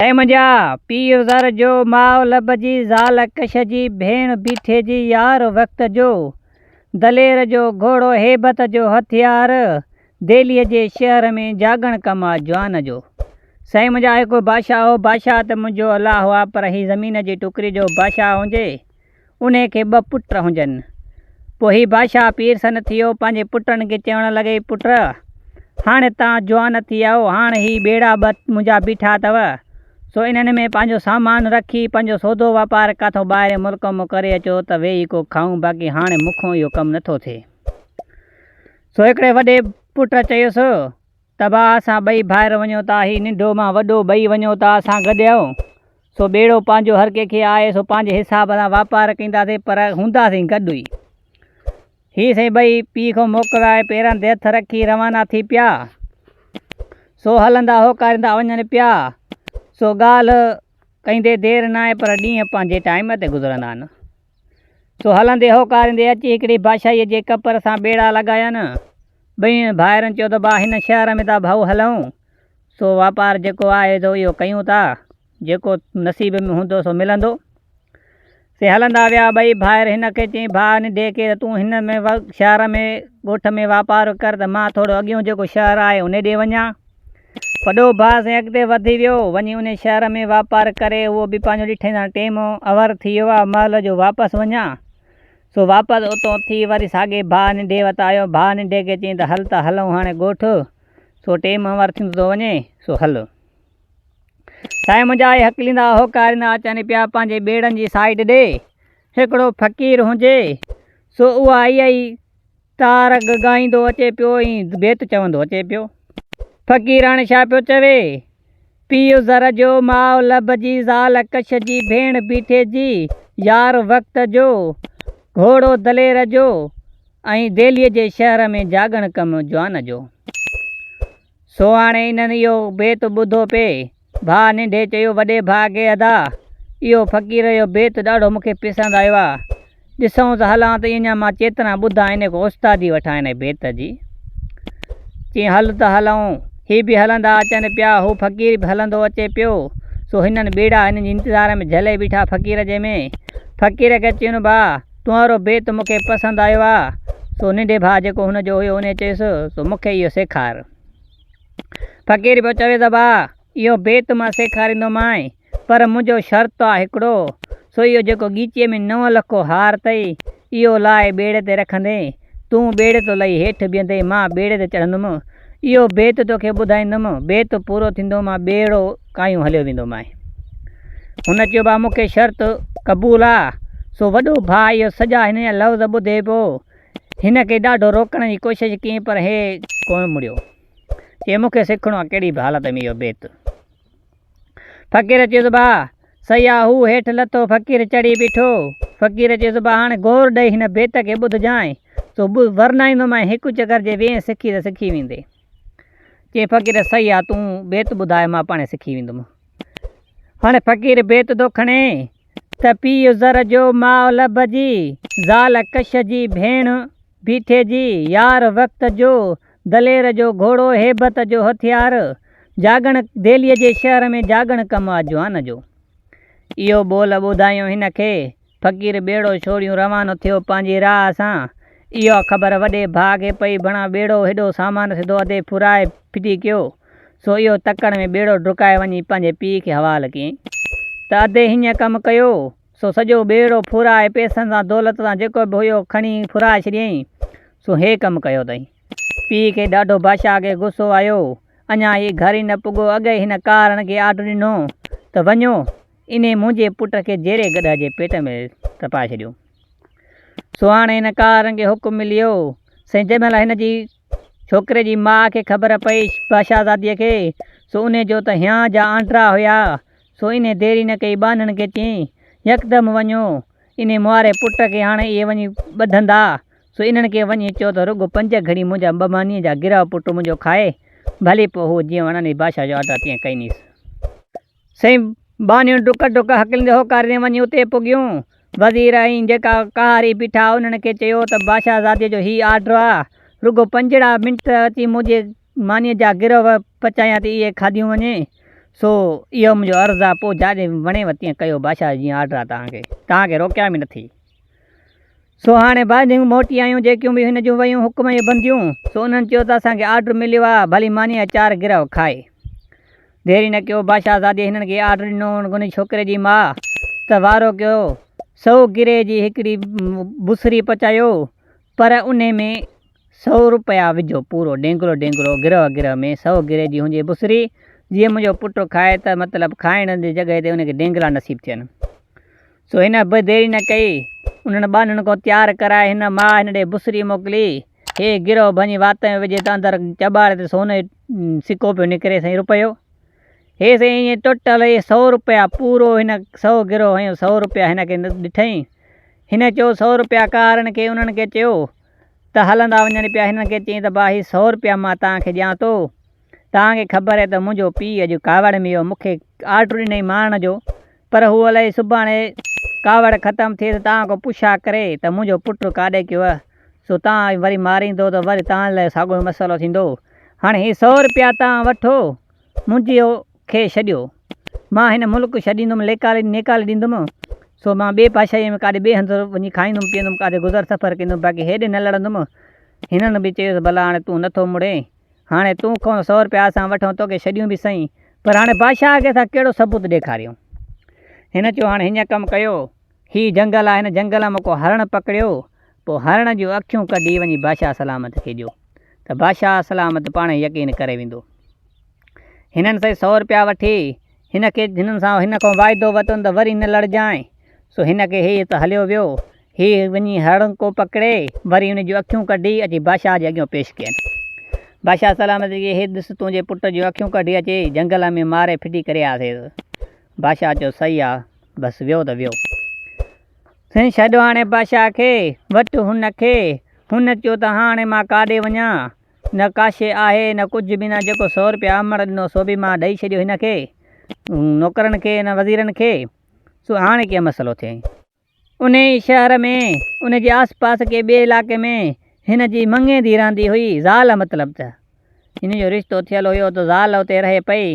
اي منهنجا پيء زر جو، ماء لب جي، زال ڪش جي، ڀيڻ بيٺي جي، يار وقت جو، دلير جو گهوڙو، هيبت جو هٿيار، دهليء جي شهر ۾ جاڳڻ ڪم آ جوان جو. سائين منهنجا هڪ بادشاهه هو، بادشاهه ته منهنجو الله هئا پر هي زمين جي ٽڪري جو بادشاهه هجي، انهي کي ٻه پٽ هجن. پوء هي بادشاهه پير سن ٿيو، پنهنجي پٽن کي چوڻ لڳي، پٽ! هاڻي توهان جوان ٿي آهيو، هاڻ هي ٻيڙا ٻه منهنجا بيٺا اٿو، سو انهن ۾ پنهنجو سامان رکي، پنهنجو سودو واپار ڪاٿو ٻاهرين ملڪ مان ڪري اچو ته ويهي ڪو کائون، باقي هاڻي مون کان اهو ڪم نٿو ٿئي. سو هڪڙي وڏي پٽ چيس ته ڀاء اسان ٻئي ڀائر وڃون ٿا، هي ننڍو مان وڏو ٻئي وڃون ٿا، اسان گڏيو، سو ٻيڙو پنهنجو هر ڪنهن کي آهي، سو پنهنجي حساب سان واپار ڪنداسين، پر هونداسين گڏ ئي. هي سائين ٻئي پيء کان موڪلائي پيرن تي هٿ رکي روانا ٿي پيا. سو هلندا هوڪاريندا وڃن پيا. سو ڳالهه ڪندي دير ناهي پر ڏينهن پنهنجي ٽائيم تي گذرندا آهن. سو هلندي هوڪاريندي اچي هڪڙي بادشاهيء جي ڪپر سان ٻيڙا لڳاين. ٻنهي ڀائرن چيو ته ڀاء هن شهر ۾ ٿا ڀائو هلون، سو واپار جيڪو آهي سو اهو ڪيون ٿا، جيڪو نصيب ۾ هوندو سو ملندو. سي هلندا ويا ٻئي ڀائر هن کي چيائين ڀاء ننڍي کي ته تون هن ۾ شهر ۾ ڳوٺ ۾ واپار ڪر ته مان ٿورو اڳيون جيڪو شهر آهي ان ڏي وڃان. وڏو ڀاء سائين اڳتي وڌي ويو، وڃي ان شهر ۾ واپار ڪري اهو به پنهنجو ڏٺائين ته هاڻي ٽيم اور ٿي ويو آهي مهل جو واپس وڃان. سو واپس اتون ٿي وري ساڳئي ڀاء ننڍي وٽ آيو. ڀاء ننڍي کي چيائين ته هل ته هلون هاڻي ڳوٺ، سو ٽيم اور ٿيندو ٿو وڃي، سو هل. سائين منهنجا اهي هڪليندا هوڪاريندا اچن پيا پنهنجي ٻيڙن جي سائيڊ ڏي. هڪڙو فقير هجي، سو اها اها ئي تار ڳائيندو اچي پيو ۽ بيت چوندو اچي پيو. فقيراڻي ڇا پيو چوي؟ پيء زر جو، ماء لب جي، زال ڪش جي، ڀيڻ بيٺي جي، يار وقت جو، گهوڙو دلير جو ۽ دهليء جي شهر ۾ جاڳڻ ڪم جوان جو. سو هاڻي انهن اهو بيت ٻڌو پئي. ڀاء ننڍي چيو وڏي ڀاء کي ادا! اهو فقير جو بيت ڏاڍو مون کي پسند آيو آ. ڏسئون ته هلان ته اڃا مان چيتنا ٻڌان انهي کان استادي وٺان انهي بيت جي. چيائين هل ته هلئون. هي به هلندا اچن پيا. هو فقير به هلندو اچي پيو. سو هنن ٻيڙا هنن جي انتظار ۾ جهلي بيٺا فقير جي ۾. فقير کي چيون ڀاء! تنهنجو بيت مون کي پسند آيو آ. سو ننڍي ڀاء جيڪو هن جو هيو انهي چيس سو مون کي اهو سيکار. فقير پيو چوي ته ڀاء اهو بيت مان سيکاريندومانء پر منهنجو شرط آ هڪڙو، سو اهو جيڪو ڳيچيء ۾ نو لکو هار اٿئي، اهو لاهي ٻيڙي تي رکندين، تون ٻيڙي تان لهي هيٺ بيهندين، مان ٻيڙي تي چڙهندم، اهو بيت توکي ٻڌائيندم، بيت پورو ٿيندو مان ٻيڙو ڪاهيون هليو ويندومانء. هن چيو ڀاء مون کي شرط قبول آ، سو وڏو ڀاء اهو سڄا هن جا لفظ ٻڌي پيو، هن کي ڏاڍو روڪڻ جي ڪوشش ڪيائين پر هي ڪونه مڙيو. چيائين مون کي سکڻو آ ڪهڙي به حالت ۾ اهو بيت. فقير چيس ڀاء صحيح آ. هو هيٺ لٿو فقير چڙهي بيٺو. فقير چيس ڀاء هاڻي غور ڏئي هن بيت کي ٻڌجانء سو ورنائيندومانء هڪ چڪر جي ويهين سکي ته سکي ويندين. چيائين فقير صحيح آ تون بيت ٻڌاء مان پاڻهي سکي ويندم. هاڻي فقير بيت ٿو کڻي. ته پيء زر جو، ماء لب جي، زال ڪش جي، ڀيڻ بيٺي جي، يار وقت جو، دلير جو گهوڙو، هيبت جو هٿيار، جاڳڻ دهليء جي شهر ۾ جاڳڻ ڪم آ جوان جو. اهو ٻول ٻڌايون هن کي، فقير ٻيڙو ڇوڙيون روانو ٿيو پنهنجي راهه سان. اها خبر وڏي ڀاء کي پئي، بڻا ٻيڙو هيڏو سامان سڌو اڌي ڦرائي ڦٽي ڪيو. سو اهو تڪڙ ۾ ٻيڙو ڊڪائي وڃي پنهنجي پيء کي حوال ڪيائين ته ادي هيئن ڪم ڪيو، سو سڄو ٻيڙو ڦرائي پئسن سان دولت سان جيڪو به هيو کڻي ڦرائي ڇڏيائين، سو هي ڪم ڪيو اٿئي. پيء کي ڏاڍو بادشاهه کي غصو آيو، اڃا هي گهر ئي نه پڳو اڳ ئي هن ڪارڻ کي آرڊر ڏنو ته وڃو انهي منهنجي پٽ کي جيري گڏهه جي پيٽ ۾ تپائي ڇڏيو. سو هاڻي هن ڪارڻ کي حڪم مليو، سائين جنهن مهل هن جي ڇوڪري جي ماء کي خبر پئي بادشاهزاديء کي، سو انهي جو ته هيانء جا آنڊرا هيا، سو انهي دير ئي نه ڪئي ٻانهن کي چيائين، يڪدم وڃو، انهي مئاري پٽ کي هاڻي اهي وڃي ٻڌندا، سو انهن کي وڃي چئو ته رڳو پنج گهڙي منهنجا ٻه مانيء جا گرهه پٽ منهنجو کائي، ڀلي پوء هو جيئن وڻندي بادشاهه جو آرڊر تيئن ڪئينيس. سائين ٻانهيون ڊڪ ڊڪ هڪليندي هوڪاريندي وڃي اتي پڳيون. وزير ۽ جيڪا قهاري بيٺا انهن کي چيو ته بادشاهزاديء جو هي آرڊر آ، رڳو پنجڙا منٽ اچي منهنجي مانيء جا گرهه پچايان ٿي اهي کاڌيون وڃي. سو اهو منهنجو عرض آ، پوء جاڏي وڻيو تيئن ڪيو، بادشاهه جيئن آرڊر آ توهان کي، توهان کي روڪيان به نٿي. سو هاڻي ٻانهيون موٽي آيون، جيڪيون به هن جون ويون حڪم جون بنديون، سو انهن چيو ته اسان کي آرڊر مليو آ، ڀلي مانيء جا چار گرهه کائي. دير ئي نه ڪيو، بادشاهه زاديء هنن کي آرڊر ڏنو، ان ڇوڪري جي ماء ته وارو ڪيو، سئو گرهه جي هڪڙي بسري پچايو، پر انهي ۾ سئو روپيا وجهو، پورو ڊينگلو ڊينگلو، گرهه گرهه ۾ سئو گرهه جي هجي بسري، جيئن منهنجو پٽ کائي ته مطلب کائڻ جي جڳهه تي ان کي ڊينگلا نصيب ٿين. سو هن به ديري نه ڪئي، انهن ٻانهن کان تيار ڪرائي هن ماء هن ڏي بسري موڪلي، هي گرهه ڀڃي وات ۾ وجهي ته اندر چٻاڙي ته سون جو سڪو پيو نڪري سائين روپيو. هي سائين ائين ٽوٽل هي سئو روپيا پورو هن سئو گرهه هنيو سئو روپيا هن کي ڏٺئين. هن چيو سئو روپيا ڪارن کي انهن کي چيو ته هلندا وڃن پيا هنن کي چيائين ته با هي سئو روپيا مان توهان کي ڏيان ٿو توهان کي خبر آهي ته منهنجو پيء اڄ ڪاوڙ ۾ هيو مون کي آرڊر ڏنائين مارڻ جو پر هو الائي سڀاڻي ڪاوڙ ختم ٿئي ته توهان کان پڇا ڪري ته منهنجو پٽ ڪاڏي ڪيو سو توهان وري ماريندو ته وري توهان لاء ساڳيو مسئلو ٿيندو هاڻي هي سئو روپيا توهان وٺو منهنجي کي ڇڏيو. مان هن ملڪ ڇڏيندم، ليڪالي نيڪالي ڏيندم، سو مان ٻي بادشاهيء ۾ ڪاڏي ٻئي هنڌ وڃي کائيندم پيئندم، ڪاٿي گذر سفر ڪندم، باقي هيڏي نه لڙندم. هنن به چيس، ڀلا هاڻي تون نٿو مڙين، هاڻي تون کان سئو رپيا اسان وٺون، توکي ڇڏيون به سهين، پر هاڻي بادشاهه کي اسان ڪهڙو ثبوت ڏيکاريون؟ هن چيو، هاڻي هيئن ڪم ڪيو، هي جهنگل آهي، هن جهنگل مان ڪو هرڻ پڪڙيو، پوء هرڻ جون اکيون ڪڍي وڃي بادشاهه سلامت کي ڏيو ته بادشاهه سلامت پاڻهي يقين ڪري ويندو. هنن سائين سئو رپيا وٺي هن کي هنن سان هن کان واعدو ورتن ته وري نه لڙجانء. سو هن کي هي ته هليو ويو. هي وڃي هرڻ ڪو پڪڙي وري ان جون اکيون ڪڍي اچي بادشاهه جي اڳيان پيش ڪين. بادشاهه سلامت چيس هي ڏس تنهنجي پٽ جون اکيون ڪڍي اچي جهنگل ۾ ماري ڦٽي ڪري آياسيس. بادشاهه چيو صحيح آ بس ويو ته ويو. سائين ڇڏ هاڻي بادشاهه کي، وٺ هن کي. هن چيو ته هاڻي مان ڪاڏي وڃان؟ نه ڪا شيء آهي نه ڪجهه به نه، جيڪو سئو رپيا امڙ ڏنو سو به مان ڏئي ڇڏيو هن کي، نوڪرن کي ۽ وزيرن کي، سو هاڻي ڪيئن مسئلو ٿئي؟ انهيء ئي شهر ۾، ان جي آس پاس ڪنهن ٻئي علائقي ۾ هن جي مڱيندي رهندي هئي، زال مطلب ته هن جو رشتو ٿيل هيو ته زال اتي رهي پئي.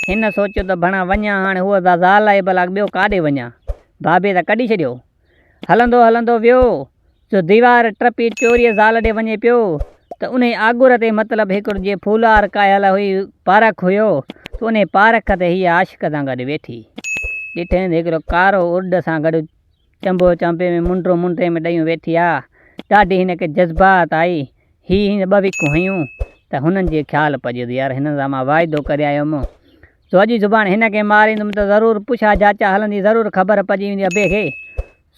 هن سوچيو ته ڀڻا وڃان هاڻي هوء ته زال آهي ڀلا ٻيو ڪاڏي وڃان؟ ڀاڀيء ته ڪڍي ڇڏيو. هلندو هلندو ويو، جو ديوار ٽپي چوريء زال ڏي وڃي پيو ته انهيء آڳر تي مطلب هڪڙو جيئن ڦولار ڪاهيل هئي پارک هيو سو انهيء پارک تي هيء عاشق سان گڏ ويٺي. ڏٺائين ته هڪڙو ڪارو ارڏ سان گڏ چنبو چنبي ۾ منڊو منڊي ۾ ڏيون ويٺي آ. ڏاڍي هن کي جذبات آئي. هي هن ٻه وکون هنيون ته هنن جي خيال پڄيو ته يار هنن سان مان واعدو ڪري آيو هيم سو اڄ سڀاڻي هن کي ماريندم ته ضرور پڇا جاچا هلندي ضرور خبر پڄي ويندي ابي کي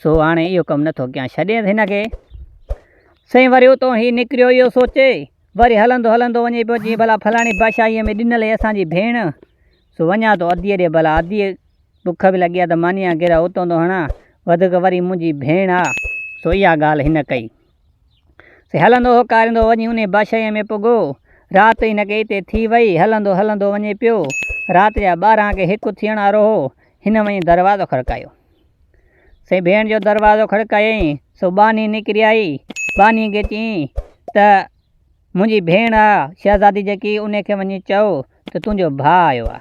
سو هاڻي اهو ڪم نٿو ڪيان ڇڏينس هن کي. سائين وري اتو هي نڪريو اهو سوچي وري هلندو هلندو وڃي پيو چيائين ڀلا فلاڻي بادشاهيء ۾ ڏنل هي اسان جي ڀيڻ سو وڃان ٿو اديء ڏي ڀلا اديء بک به لڳي آ ته مانيء جا گرهه اتو ٿو هڻان وڌيڪ وري منهنجي ڀيڻ آ سو اها ڳالهه هن ڪئي. سي هلندو هوڪاريندو وڃي انهي بادشاهيء ۾ پڳو. رات هن کي اتي ٿي وئي. هلندو هلندو وڃي پيو. رات جا ٻارهن کي هڪ ٿيڻ وارو هو. هن وڃي دروازو کڙڪايو. سائين ڀيڻ جو دروازو کڙڪايائين، سو ٻانهي نڪري آئي. ٻانهي کي چيائين ته منهنجي ڀيڻ آ شهزادي جيڪي، انهي کي وڃي چئو ته تنهنجو ڀاء آيو آ.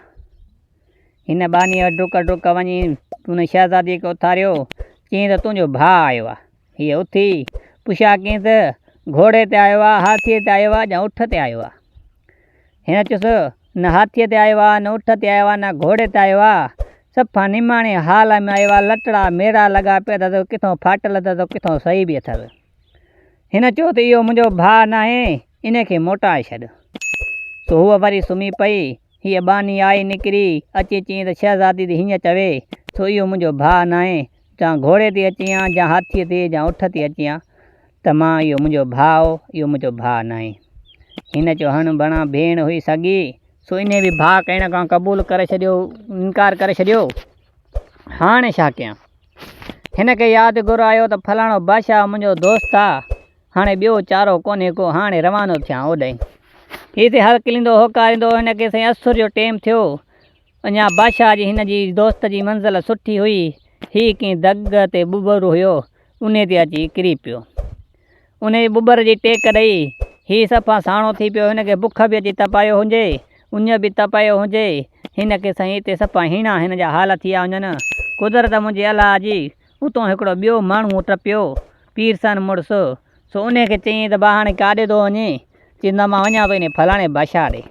هن ٻانهيء ڊڪ ڊڪ وڃي ان شهزاديء کي اٿاريو. چيائين ته تنهنجو ڀاء آيو آ. هيء اٿي، پڇا ڪيائين ته، گهوڙي تي آيو آ، هاٿيء تي آيو آ يا اٺ تي آيو آ؟ هن چيس، نه هاٿيء تي آيو آ، نه اٺ تي آيو آ، نه گهوڙي تي آيو آ. صفا نماڻي حال ۾ آيو آ، لٽڙا ميرا لڳا پيا اٿس، ڪٿئون ڦاٽل اٿس، ڪٿئون سئي به اٿس. هن چيو ته اهو منهنجو ڀاء ناهي، ان کي موٽائي ڇڏ. سو هوء وري سمهي پئي. هيء ٻانهي آئي نڪري، اچي چيائين ته شهزادي ته هيئن چوي، سو اهو منهنجو ڀاء ناهي، جان گهوڙي تي اچين ها، جان هاٿيء تي، جان اٺ تي اچين ها، ته مان اهو منهنجو ڀاء هو، اهو منهنجو ڀاء ناهي. هن چيو، هڻ بڻا ڀيڻ هئي سڳي، سو انهيء به ڀاء ڪهڻ کان قبول ڪري ڇڏيو، انڪار ڪري ڇڏيو. هاڻي ڇا ڪيان؟ هن کي ياد گر آيو ته فلاڻو بادشاهه منهنجو دوست آ، هاڻي ٻيو چارو ڪونهي ڪو، هاڻي روانو ٿيان اوڏانهن. هي ٿي هرکليندو هوڪاريندو، هن کي سائين اسر جو ٽيم ٿيو. اڃا بادشاهه جي هن جي دوست جي منزل سٺي هئي. هي ڪنهن دڳ تي ٻٻر هيو، انهي تي اچي ڪري پيو. انهي ٻٻر جي ٽيڪ ڏئي، هي صفا ساڻو ٿي پيو. هن کي بک به اچي تپايو هجي، اڃ به تپايو هجي. هن کي سائين اتي صفا هيڻا هن جا حال ٿيا وڃن. قدرت منهنجي الله جي، اتون هڪڙو ٻيو ماڻهو ٽپيو، پيرسن مڙس، سو انهي کي چيائين ته ڀاء هاڻي ڪاڏي ٿو وڃين؟ چيائين ته مان وڃان ٿو انهي فلاڻي بادشاهه ڏي.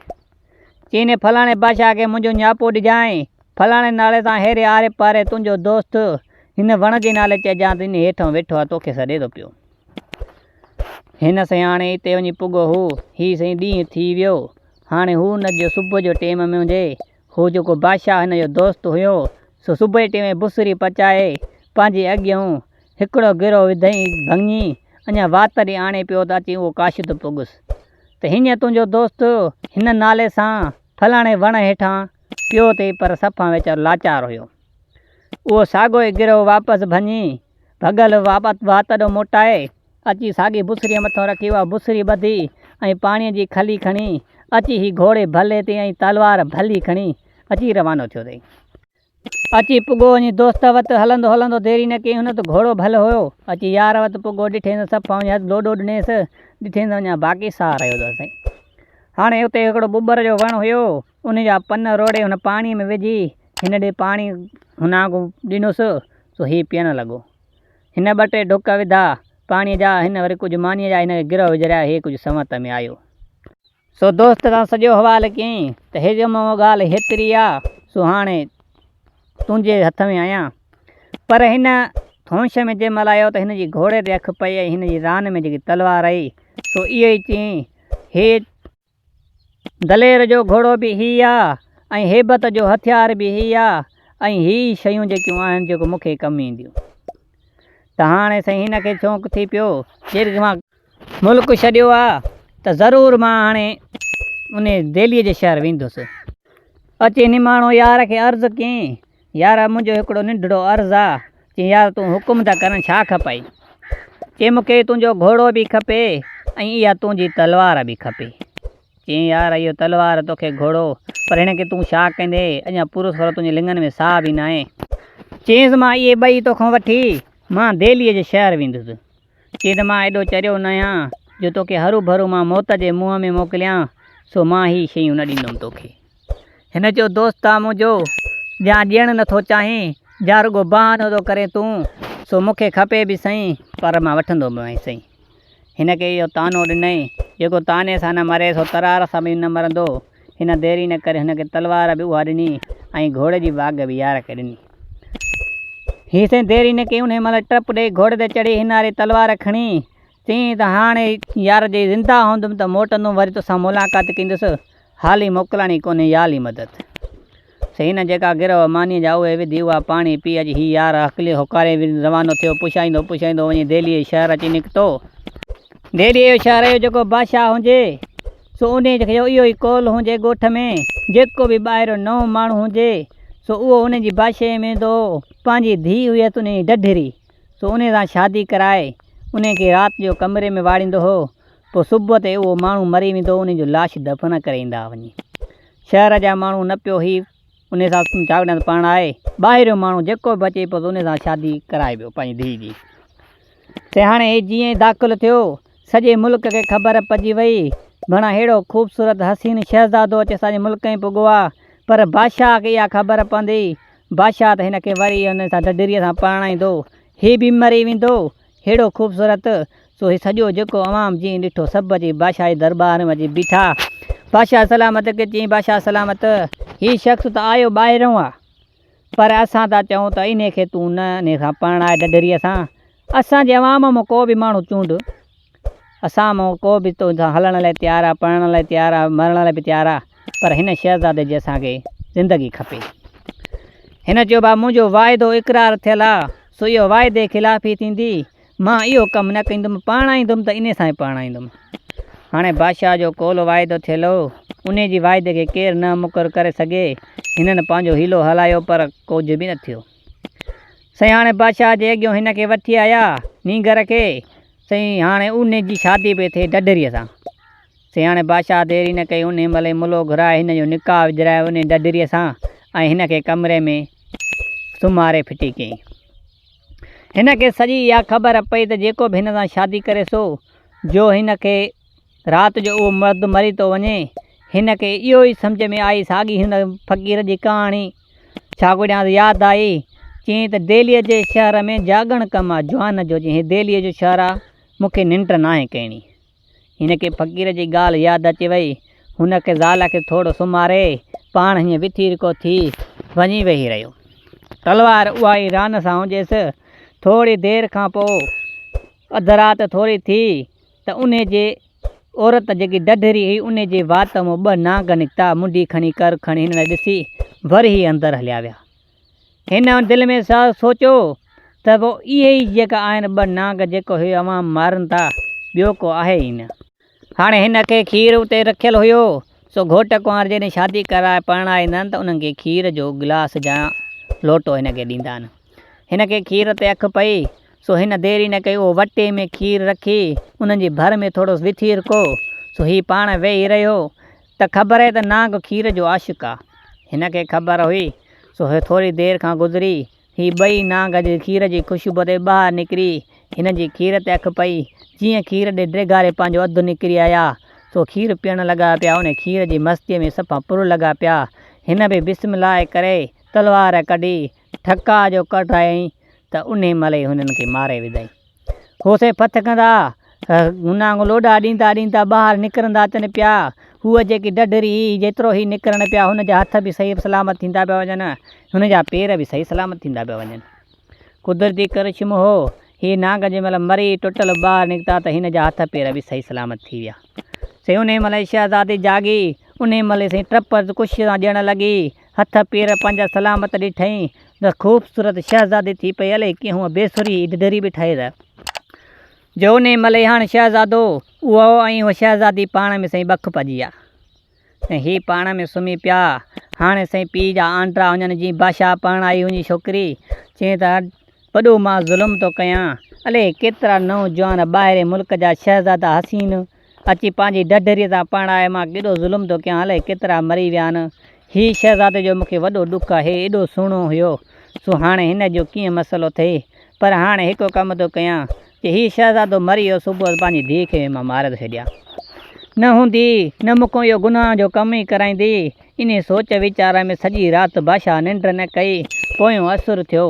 چيائين انهي فلاڻي بادشاهه کي منهنجو نياپو ڏجانء، فلاڻي نالي سان هيري آري پاري تنهنجو دوست هن وڻ جي نالي چئجان ته انهي هيٺئون ويٺو آهي توکي سڏي ٿو پيو. هن سائين هاڻي اتي وڃي پڳو هو. هي سائين ڏينهن ٿي ويو. هاڻي هو ان جو صبح جو ٽيم ۾ هجي. هو جيڪو بادشاهه هن جو دوست هيو، سو صبح جي ٽيم ۾ بسري پچائي، پنهنجي اڳيئون هڪڙو گرهو وڌئين ڀڃي، اڃا وات ڏي آڻي پيو ته اچي اهو قاشد پڳس ته هينئن تنهنجو دوست هن نالي سان فلاڻي وڻ هيٺان پيو اٿئي پر صفا ويچارو لاچار هيو. اهو ساڳيو ئي گرهو واپس ڀڃي، ڀڳل وات ڏو موٽائي، اچي ساڳي بسريء مٿان رکي اها بسري ٻڌي ۽ پاڻيء جي کلي کڻي، اچي هي گهوڙي ڀلي تي ۽ تلوار ڀلي کڻي اچي روانو ٿيو اٿئي. اچي پڳو وڃي دوست وٽ، هلندو هلندو ديري نه ڪئي هن ته گهوڙو ڀل هيو، اچي يار وٽ پڳو، ڏٺئين ته صفا وڃي هٿ لوڏو ڏنيس، ڏٺئين ته اڃا باقي ساهه رهيو اٿس. هاڻي اتي هڪڙو ٻٻر جو وڻ هيو، ان جا پن روڙي هن پاڻيء ۾ وجهي هن ڏي پاڻي هنان ڏنس، سو هي پيئڻ لڳو. هن ٻه ٽي ڍڪ وڌا پاڻيء جا، هن وري ڪجهه مانيء جا هن کي گرهه وجهرايا، هي ڪجهه سنوت ۾ آيو. سو دوست سان سڄو حوال ڪيائين ته هي جو مون ڳالهه هيتري آ، سو هاڻي تنهنجي هٿ ۾ آهيان. پر هن ٿونش ۾ جنهن مهل آيو ته هن جي گهوڙي تي اک پئي ۽ هن جي ران ۾ جيڪي تلوار هئي، سو اهو ئي چيائين، هي. دلير جو گهوڙو به هي آ ۽ هيبت جو هٿيار به هي آ ۽ هي ئي شيون جيڪيون آهن جيڪو مون کي ڪم اينديون. ته هاڻي سائين هن کي شوق ٿي پيو جيڪڏهن مان ملڪ ڇڏيو آ ته ضرور مان هاڻي انهي دهليء جي شهر ويندس. اچي نماڻو يار کي عرض ڪيائين، يار منهنجو هڪڙو ننڍڙو عرض آ. چيائين يار تون حڪم ٿا ڪرين ڇا کپئي؟ چيائين مون کي تنهنجو گهوڙو به کپي ۽ اها تنهنجي تلوار به کپي. چيائين يار اهو تلوار توکي گهوڙو پر هن کي تون ڇا ڪندين اڃا پورو سورو تنهنجي لڱن ۾ ساهه به ناهي. چيائينس مان اهي ٻئي توکان وٺي مان دهليء جي شهر ويندس. چي ته مان ايڏو چريو ناهيان جو توکي هروڀرو مان موت جي منهن ۾ موڪليان، سو مان هي شيون نه ڏيندم توکي. هن چيو، دوست آ منهنجو، جا ڏيڻ نٿو چاهين، جا رڳو بهانو ٿو ڪرين تون، سو مون کي کپي به سهين، پر مان وٺندو به آهين سهين. هن کي اهو طعنو ڏنائين، جيڪو طعني سان نه مري، سو ترار سان به نه مرندو. هن ديري نه ڪري هن کي تلوار به اها ڏني ۽ گهوڙي جي واڳ به يار کي ڏني. هي سائين دير ئي نه ڪئي انهيء مهل ٽپ ڏيئي گهوڙي تي چڙهي هن واري تلوار کڻي چيائين ته هاڻي يار جي زنده هوندم ته موٽندم وري توسان ملاقات ڪندس حالي موڪلاڻي ڪونهي يا علي مدد. سائين هن جيڪا گرهه مانيء جا اهي وڌي اها پاڻي پي اڄ هي يار هڪلي هوڪاري روانو ٿيو پڇائيندو پڇائيندو وڃي دهليء جي شهر اچي نڪتو. دهليء جو شهر جو جيڪو بادشاهه هجي سو انهيء جو اهو ئي قول هجي ڳوٺ ۾ جيڪو به ٻاهريون نئون ماڻهو هجي سو اهو انهيء جي بادشاهيء ۾ ايندو هو. پنهنجي ڌيء هئس انهيء جي ڍڍري، سو انهيء سان شادي ڪرائي انهيء کي رات جو ڪمري ۾ واڙيندو هو. پوء صبح تي اهو ماڻهو مري ويندو هو، انهيء جو لاش دفن ڪري ايندا هئا وڃي. شهر جا ماڻهو نه پيو هي انهيء سان جاڳڻ پرڻائي، ٻاهريون ماڻهو جيڪو به اچي پيو ته انهيء سان شادي ڪرائي پيو پنهنجي ڌيء جي. تنهن هاڻي هي جيئن ئي داخل ٿيو، سڄي ملڪ کي خبر پئجي وئي، ڀڻا ههڙو خوبصورت حسين شهزادو اچي اسان جي ملڪ ۾ پڳو آ، پر بادشاهه کي اها خبر پوندي، بادشاهه ته هن کي وري هن سان ڍڍريء سان پرڻائيندو، هي به مري ويندو، ههڙو خوبصورت، سو هي سڄو جيڪو عوام جيئن ڏٺو سڀ اچي بادشاهه جي درٻار ۾ اچي بيٺا، بادشاهه سلامت کي چيائين بادشاهه سلامت، هي شخص ته آيو ٻاهرئون آ، پر اسان ٿا چئون ته انهيء کي تون نه انهيء کان پرڻاء ڍڍريء سان، اسان جي عوام مان ڪو به ماڻهو چونڊ، اسان مان ڪو به تو سان هلڻ لاء تيار آ، پرڻڻ لاء تيار آ، مرڻ لاء به تيار آ، پر هن شهزادي جي اسان کي زندگي کپي. هن چيو، ڀاء منهنجو واعدو اقرار ٿيل آ، سو اهو واعدي خلافي ٿيندي، مان اهو ڪم نه ڪندم، پرڻائيندم ته انهي سان ئي پرڻائيندم. هاڻي بادشاهه جو قول واعدو ٿيل هو، انهي جي واعدي کي ڪير نه مڪر ڪري سگهي. هنن پنهنجو حيلو هلايو پر ڪجهه به نه ٿيو. سائين هاڻي بادشاهه جي اڳيون هن کي وٺي آيا، نينگر کي. سائين هاڻي انهي جي شادي پئي ٿئي ڍڍريء سان. سائين هاڻي بادشاهه دير ئي نه ڪئي، انهي مهل ئي ملو گهرائي هن جو نڪاح وجهرايو انهي ڍڍريء سان ۽ هن کي ڪمري ۾ سمهاري ڦٽي ڪيائين. هن کي سڄي اها خبر پئي ته جيڪو به هن سان شادي ڪري سو جو هن کي رات جو اهو مرد مري ٿو وڃي. هن کي اهو ئي سمجهه ۾ آئي ساڳي هن فقير جي ڪهاڻي ڇا ڪوڙيانس ياد آئي. چيائين ته دهليء جي شهر ۾ جاڳڻ ڪم آ جوان جو. چيائين هي دهليء جو شهر آ، مون کي ننڊ ناهي ڪرڻي. هن کي فقير جي ڳالهه ياد اچي وئي. هن کي زال کي ٿورو سمهاري، پاڻ هيئن وٿيرڪو ٿي وڃي ويهي رهيو. تلوار اها ئي ران سان هجيس. ٿوري دير کان پوء اڌ رات ٿوري ٿي ته انهي جي عورت جيڪي ڍڍري هئي، انهي جي وات مان ٻه نانگ نڪتا. منڍي کڻي ڪر کڻي هن ڏانهن ڏسي ورهي اندر هليا ويا. هن دل ۾ سوچيو ته پوء اهي ئي جيڪا آهن ٻه نانگ جيڪو هي عوام مارن ٿا، ٻيو ڪو آهي ئي نه. هاڻي هن کي کير اتي رکيل هيو، سو گهوٽ ڪنوار جڏهن شادي ڪرائي پرڻائي ايندا آهن ته انهن کي کير جو گلاس يا لوٽو هن کي ڏيندا آهن. هن کي کير تي اک پئي، سو هن دير ئي نه ڪئي اهو وٽي ۾ کير رکي انهن جي ڀر ۾ ٿورو وٿيرڪو، سو هي پاڻ ويهي رهيو. ته خبر آهي ته نانگ کير جو عاشق آ. هن کي خبر هئي، سو هي ٿوري دير کان گذري، هي ٻئي نانگ جي کير جي خوشبو تي ٻاهر نڪري، هن جي کير تي اک پئي، جيئن کير ڏي ڊيگهاري پنهنجو اڌ نڪري آيا، سو کير پيئڻ لڳا پيا، انهي کير جي مستيء ۾ صفا پر لڳا پيا. هن به بسم الله ڪري، تلوار ڪڍي، ٺڪاء جو ڪڍرايائين ته انهي مهل ئي هنن کي ماري وڌائين. هو سائين ڦٿڪندا، هنانگ لوڏا ڏيندا ڏيندا ٻاهر نڪرندا اچن پيا. هوء جيڪي ڍڍري هئي، جيترو هي نڪرن پيا، هن جا هٿ به صحيح سلامت ٿيندا پيا وڃن، هن جا پير به صحيح سلامت ٿيندا پيا وڃن. قدرتي ڪرشمو هو، هي نانگ جنهن مهل مري ٽٽل ٻاهر نڪتا ته هن جا هٿ پير به صحيح سلامت ٿي ويا. سائين انهيء مهل ئي شهزادي جاڳي، انهيء مهل ئي سائين ٽپ خوشيء سان ڏيڻ لڳي. هٿ پير پنهنجا سلامت ڏٺئين ته خوبصورت شهزادي ٿي پئي. الائي ڪيئن هوء بي سري ڍڍري به ٺهي ته جو انهيء مهل ئي هاڻ شهزادو اهو ۽ هوء شهزادي پاڻ ۾ سائين ٻک پڄي ويا ۽ هي پاڻ ۾ سمهي پيا. هاڻي سائين پيء جا آنڊرا هجن جيئن بادشاهه پرڻائي هجي ڇوڪري. چيائين ته وڏو مان ظلم ٿو ڪيان. الائي ڪيترا نوجوان ٻاهرين ملڪ جا شهزادا حسين اچي پنهنجي ڍڍريء سان پرڻائي مان ڪيڏو ظلم ٿو ڪيان، الائي ڪيترا مري ويا آهن. هي شهزادي جو مون کي وڏو ڏک آهي، ايڏو سهڻو هيو، سو هاڻي هن جو ڪيئن مسئلو ٿئي. پر هاڻي هڪ ڪم ٿو ڪيان، جي هي شهزادو مري ويو صبح پنهنجي ڌيء کي مان ماري ٿو ڇڏيان. نه هوندي، نه مون کان اهو گناهه جو ڪم ئي ڪرائيندي. انهيء سوچ ويچار ۾ سڄي رات بادشاهه ننڊ نه ڪئي. پويون اسر ٿيو،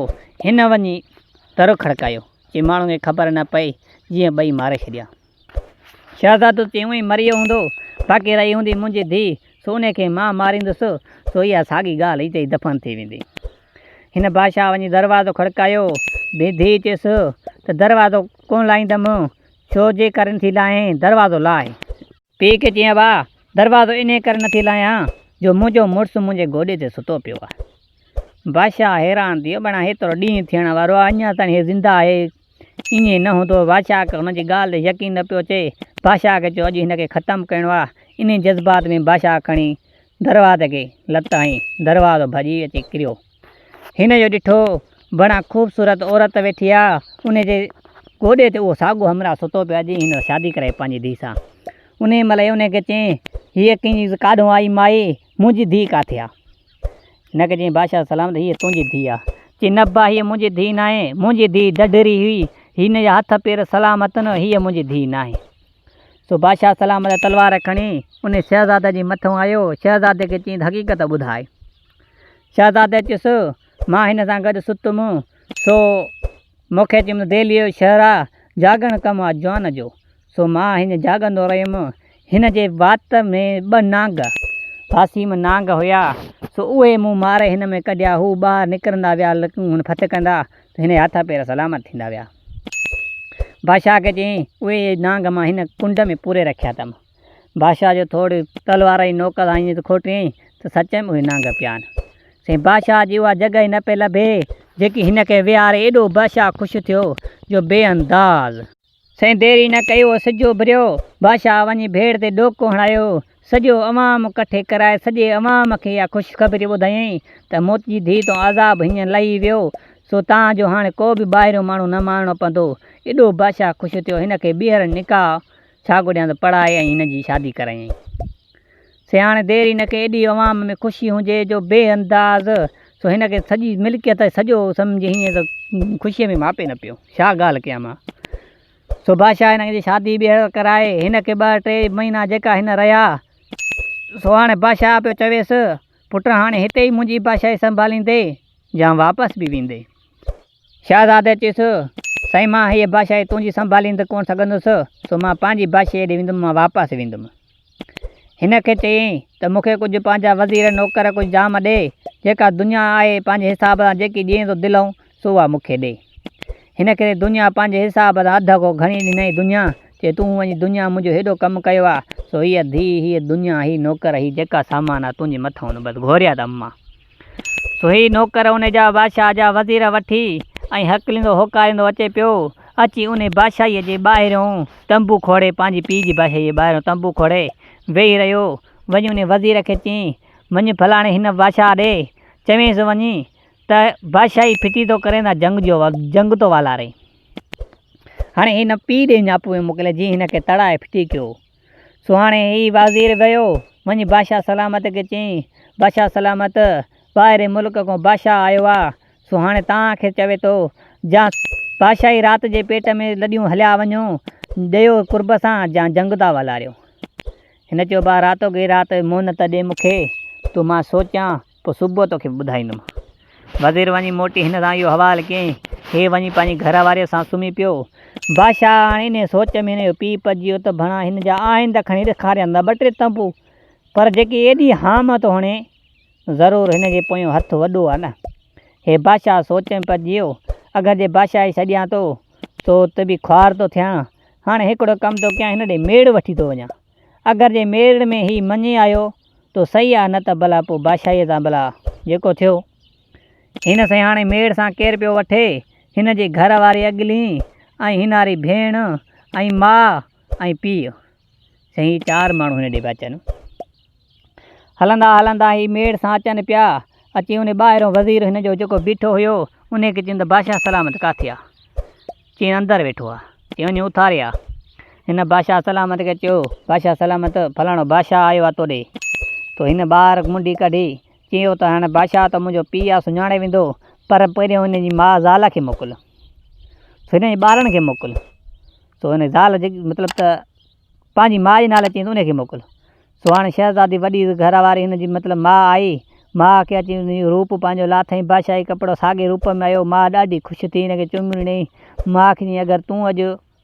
هن وڃي در کڙڪايو، جي ماڻهن کي خبر نه پئي، جيئن ٻئي ماري ڇڏيان. شهزادو چيو ائين مري ويو هوندو، باقي رهي هوندي منهنجي ڌيء، سو انهيء کي مان ماريندس، سو اها ساڳي ڳالهه اتي ئي دفن ٿي ويندي. هن بادشاهه وڃي دروازو کڙڪايو. ڌيء چيس ته دروازو ڪونه لاهيندم. ڇو جي ڪري نٿي لاهين، دروازو لاهه. پيء کي چيائين ابا، دروازو انهيء ڪري نٿي لاهيان جو منهنجو مڙس منهنجي گوڏي تي ستو پيو آهي. بادشاهه حيران ٿي ويو، بڻا هيترو ڏينهن ٿيڻ وارو آهي، اڃا تائين هي زنده آهي. ائين نه هوندو. بادشاهه کي هن جي ڳالهه تي يقين نه پيو اچي. بادشاهه کي چيو اڄ هن کي ختم ڪرڻو آهي. انهي جذبات ۾ بادشاهه کڻي دروازي کي لت هنئي. دروازو ڀڄي اچي ڪريو. هن جو ڏٺو بڻا خوبصورت عورت ويٺي آ. انهي جي گوڏي تي اهو ساڳو همراهه ستو پيو آ جنهن هن سان شادي ڪرائي پنهنجي ڌيء سان. انهي مهل ئي انهي کي چيائين هيء ڪنهن ڪاڏهون آئي مائي منهنجي ڌيء ڪاٿي آ؟ هن کي چيائين، بادشاهه سلامت، هيء تنهنجي ڌيء آ. چي، نه ابا، هيء منهنجي ڌيء ناهي. منهنجي ڌيء ڍڍري هئي. هن جا هٿ پير سلامت نه، هيء منهنجي ڌيء ناهي. سو بادشاهه سلامت تلوار کڻي، انهي شهزادي جي مٿئون آيو. شهزادي کي چيائين ته حقيقت ٻڌاء. شهزادي چيس، مان هن سان گڏ ستم، سو مون کي چيم ته دهليء جو شهر آ، جاڳڻ ڪم آ جوان جو. سو مان هن جاڳندو رهيم. هن جي وات ۾ ٻه نانگ، واسيم نانگ هيا، سو اهي مون ماري هن ۾ ڪڍيا. هو ٻاهر نڪرندا ويا، لڪون هن ڦٿڪندا ته هن جا هٿ پير سلامت ٿيندا ويا. بادشاهه کي چيائين، اهي نانگ مان هن ڪنڊ ۾ پوري رکيا اٿم. بادشاهه جو ٿوري تلوار جي نوڪ سان ائين کوٽيائين ته سچ ۾ اهي نانگ پيا آهن. سائين بادشاهه جي اها جڳهه ئي نه پئي لڀي، جيڪي هن کي ويهاري. ايڏو بادشاهه خوش ٿيو جو بي انداز. سائين دير ئي نه ڪئي اهو سج اڀريو. بادشاهه وڃي ڀيڙ تي ڏوڪو هڻايو. سڄو عوام ڪٺي ڪرائي سڄي عوام کي اها خوشخبري ٻڌايائين ته موت جي ڌيء تان عذاب هينئر لهي ويو، سو تان جو هاڻي ڪو به ٻاهريون ماڻهو نه مارڻو پوندو. ايڏو بادشاهه خوش ٿيو. هن کي ٻيهر نڪاح ڇا گهريان ته پڙهائي ۽ هن جي شادي ڪرايائين. سياڻي دير هن کي ايڏي عوام ۾ خوشي هجي جو بي انداز، سو هن کي سڄي ملڪيت سڄو سمجهي هيئن ته خوشيء ۾ ماپي نه پيو. ڇا ڳالهه ڪيان مان. سو بادشاهه هن جي شادي ٻيهر ڪرائي. هن کي ٻه ٽي مهينا جيڪا هن رهيا. سو هاڻي بادشاهه پيو چويس، پٽ هاڻي هتي ئي منهنجي بادشاهي سنڀاليندي يا واپس به ويندي؟ شهزادي چيس، سائين مان هيء بادشاهي تنهنجي سنڀاليندي ڪونه سگهندس، سو مان پنهنجي بادشاهيء ڏي ويندم، مان واپس ويندم. هن کي چيائين ته مون کي ڪجهه پنهنجا وزير نوڪر ڪجهه جام ڏي، جيڪا دنيا آهي پنهنجي حساب سان جيڪي ڏئين ٿو دلئون سو اها مون کي ڏي. هن کي دنيا پنهنجي حساب سان اڌ کان گهڻي ڏنائين دنيا چي تون وڃي دنيا منهنجو هيڏو ڪم ڪيو آ، سو هيء ڌيء، هيء دنيا، هي نوڪر، هي جيڪا سامان آ تنهنجي مٿئون بس گهوريا ته اما. سو هي نوڪر انهي جا بادشاهه جا وزير وٺي ۽ هڪليندو هوڪاريندو اچي پيو. اچي انهي بادشاهيء جي ٻاهريون تنبو کوڙي پنهنجي پيء جي بادشاهيء جي ٻاهريون تنبو کوڙي ويهي رهيو. وڃي انهي وزير کي چيائين، وڃ فلاڻي هن بادشاهه ڏي، چوينس وڃي ته بادشاهي ڦٽي ٿو ڪرين ته جنگ جو جنگ ٿو والارين. هاڻي هن پيء ڏي نياپو پيو موڪلي جيئن هن کي تڙائي ڦٽي ڪيو. سو هاڻي هي وزير ويو، وڃي بادشاهه سلامت کي چيائين، بادشاهه سلامت، ٻاهرين ملڪ کان بادشاهه آيو آ، سو هاڻي توهان کي چوي ٿو، جا بادشاهي رات جي پيٽ ۾ لڏيون هليا وڃو، ڏيو قرب سان، جا جنگ ٿا والاريو. هن چيو، ڀاء راتوڪي رات مهلت ڏي مون کي، ته مان سوچيان، پوء صبح توکي ٻڌائيندم. وزير وڃي موٽي هن سان اهو حوال ڪيائين. هي وڃي پنهنجي گهر واريء سان سمهي پيو. بادشاهه هاڻي انهيء سوچ ۾ هن جو پيء پئجي ويو ته ڀڻا هن جا آهن ته کڻي ڏيکاريان ته ٻه ٽي تنبو، پر جيڪي ايڏي هام ٿو هڻي، ضرور هن جي پويون هٿ وڏو آ نه. هي بادشاهه سوچ ۾ پئجي ويو، اگر جي بادشاهي ڇڏيان ٿو، سو ته به خوار ٿو ٿيان. هاڻي هڪڙو ڪم ٿو ڪيان، هن ڏي ميڙ وٺي ٿو وڃان. اگر جي ميڙ ۾ هي مڃي آيو تو صحيح آ نه ته ڀلا پوء بادشاهيء تان ڀلا جيڪو ٿيو. هن سائين هاڻي ميڙ سان ڪير پيو وٺي؟ هن جي گهر واري اڳلين ۽ هناري ڀيڻ ۽ ماء ۽ پيء. سائين هي چار ماڻهو هن ڏي پيا اچن. هلندا هلندا هي ميڙ سان اچن پيا. اچي ان ٻاهرون وزير هن جو جيڪو بيٺو هيو انهي کي چين ته بادشاهه سلامت ڪاٿي آ؟ چين اندر ويٺو آ. چين وڃي اٿاري آ. هن بادشاهه سلامت کي چيو، بادشاهه سلامت فلاڻو بادشاهه آيو آ تو ڏي. تو هن ٻاهر منڍي ڪڍي چيو ته هاڻي بادشاهه ته منهنجو پيء آ سڃاڻي ويندو پر پهريون هن جي ماء زال کي موڪل. سو هن جي ٻارن کي موڪل. سو هن زال جيڪي مطلب ته پنهنجي ماء جي نالي چيائين ته ان کي موڪل. سو هاڻي شهزادي وڏي گهر واري هن جي مطلب ماء آئي. ماء کي اچي هن جو روپ پنهنجو لاٿائين بادشاهي ڪپڙو ساڳي روپ ۾ آيو. ماء ڏاڍي خوش ٿي هن کي چميون ڏنائين. ماء کي چيائين اگر تون اڄ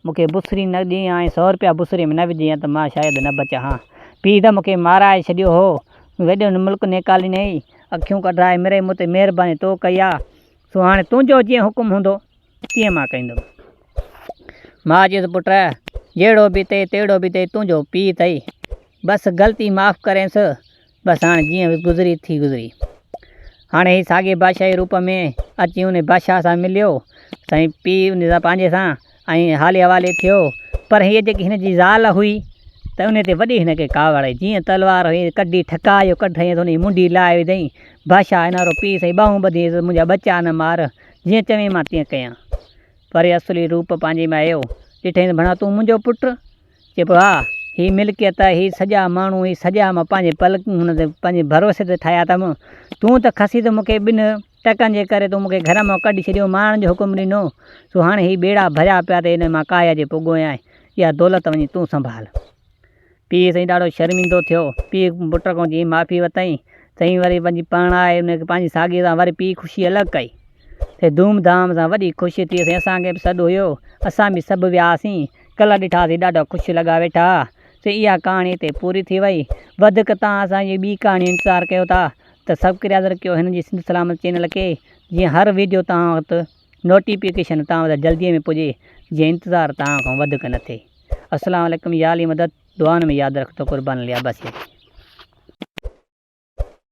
مون کي بسري نه ڏين ها ۽ سو رپيا بسري ۾ نه وجهين ها ته مان شايد نه بچان ها. پيء ته مون کي مارائي ڇڏيو هو. وڏو ملڪ نيڪالي ڏنائين. اکيون ڪڍرائي مڙئي مون تي مهرباني تو ڪئي آ. سو هاڻي تنهنجو جيئن حڪم هوندو. تيئن مان ڪندم. ماء چيس، پٽ! جهڙو به اٿئي تهڙو به اٿئي، تنهنجو پيء اٿئي. بس غلطي معاف ڪرينس، بس هاڻي جيئن گذري ٿي گذري. هاڻي هي ساڳئي بادشاهي روپ ۾ اچي ان بادشاهه سان مليو. سائين پيء ان سان پنهنجي سان ۽ حالي حوالي ٿيو. پر هيء جيڪي هن جي زال هئي ته ان تي وڏي هن کي ڪاوڙ آئي. جيئن تلوار هئي ڪڍي ٺڪاء جو ڪڍيائين ته ان جي منڍي لاهي وڌائين. بادشاهه هن وارو پيء سائين ٻانهون ٻڌي چيس، منهنجا ٻچا نه مار. جيئن چوين مان تيئن ڪيان. پري اصلي روپ پنهنجي ۾ آيو. ڏٺائين ته ڀڻا تون منهنجو پٽ؟ چئي پيو ها، هي ملڪيت، هي سڄا ماڻهو، هي سڄا مان پنهنجي پلڪ هن تي پنهنجي ڀروسي تي ٺاهيا اٿم. تون ته کسي ته مون کي ٻن ٽڪن جي ڪري تون مون کي گهر مان ڪڍي ڇڏيو، مارڻ جو حڪم ڏنو. سو هاڻي هي ٻيڙا ڀريا پيا ته ان مان ڪاهي اچي پڳو آهيان. اها دولت وڃي تون سنڀال. پيء سائين ڏاڍو شرمندو ٿيو. پيء پٽ کان جيئن معافي ورتائين، تئين وري پنهنجي پرڻائي ان کي پنهنجي ساڳيء سان وري پيء خوشي الڳ ڪئي. سي ڌوم ڌام سان وڏي خوشي ٿي. سائين اسان کي به سڏ هيو. اسان به سڀ وياسين. ڪلهه ڏٺاسين ڏاڍا خوش لڳا ويٺا. سي اها ڪهاڻي هتي پوري ٿي وئي. وڌيڪ توهان اسان جي ٻي ڪهاڻي جو انتظار ڪيو ٿا ته سبڪريازر ڪيو هن جي سنڌ سلامت چينل کي جيئن هر ويڊيو توهان وٽ نوٽيفڪيشن توهان وٽ جلدي ۾ پڄي جيئن انتظار توهان کان وڌيڪ نه ٿئي. السلام عليڪم يا علي مدد دعائن ۾ ياد رکجو قربان علي عباسي.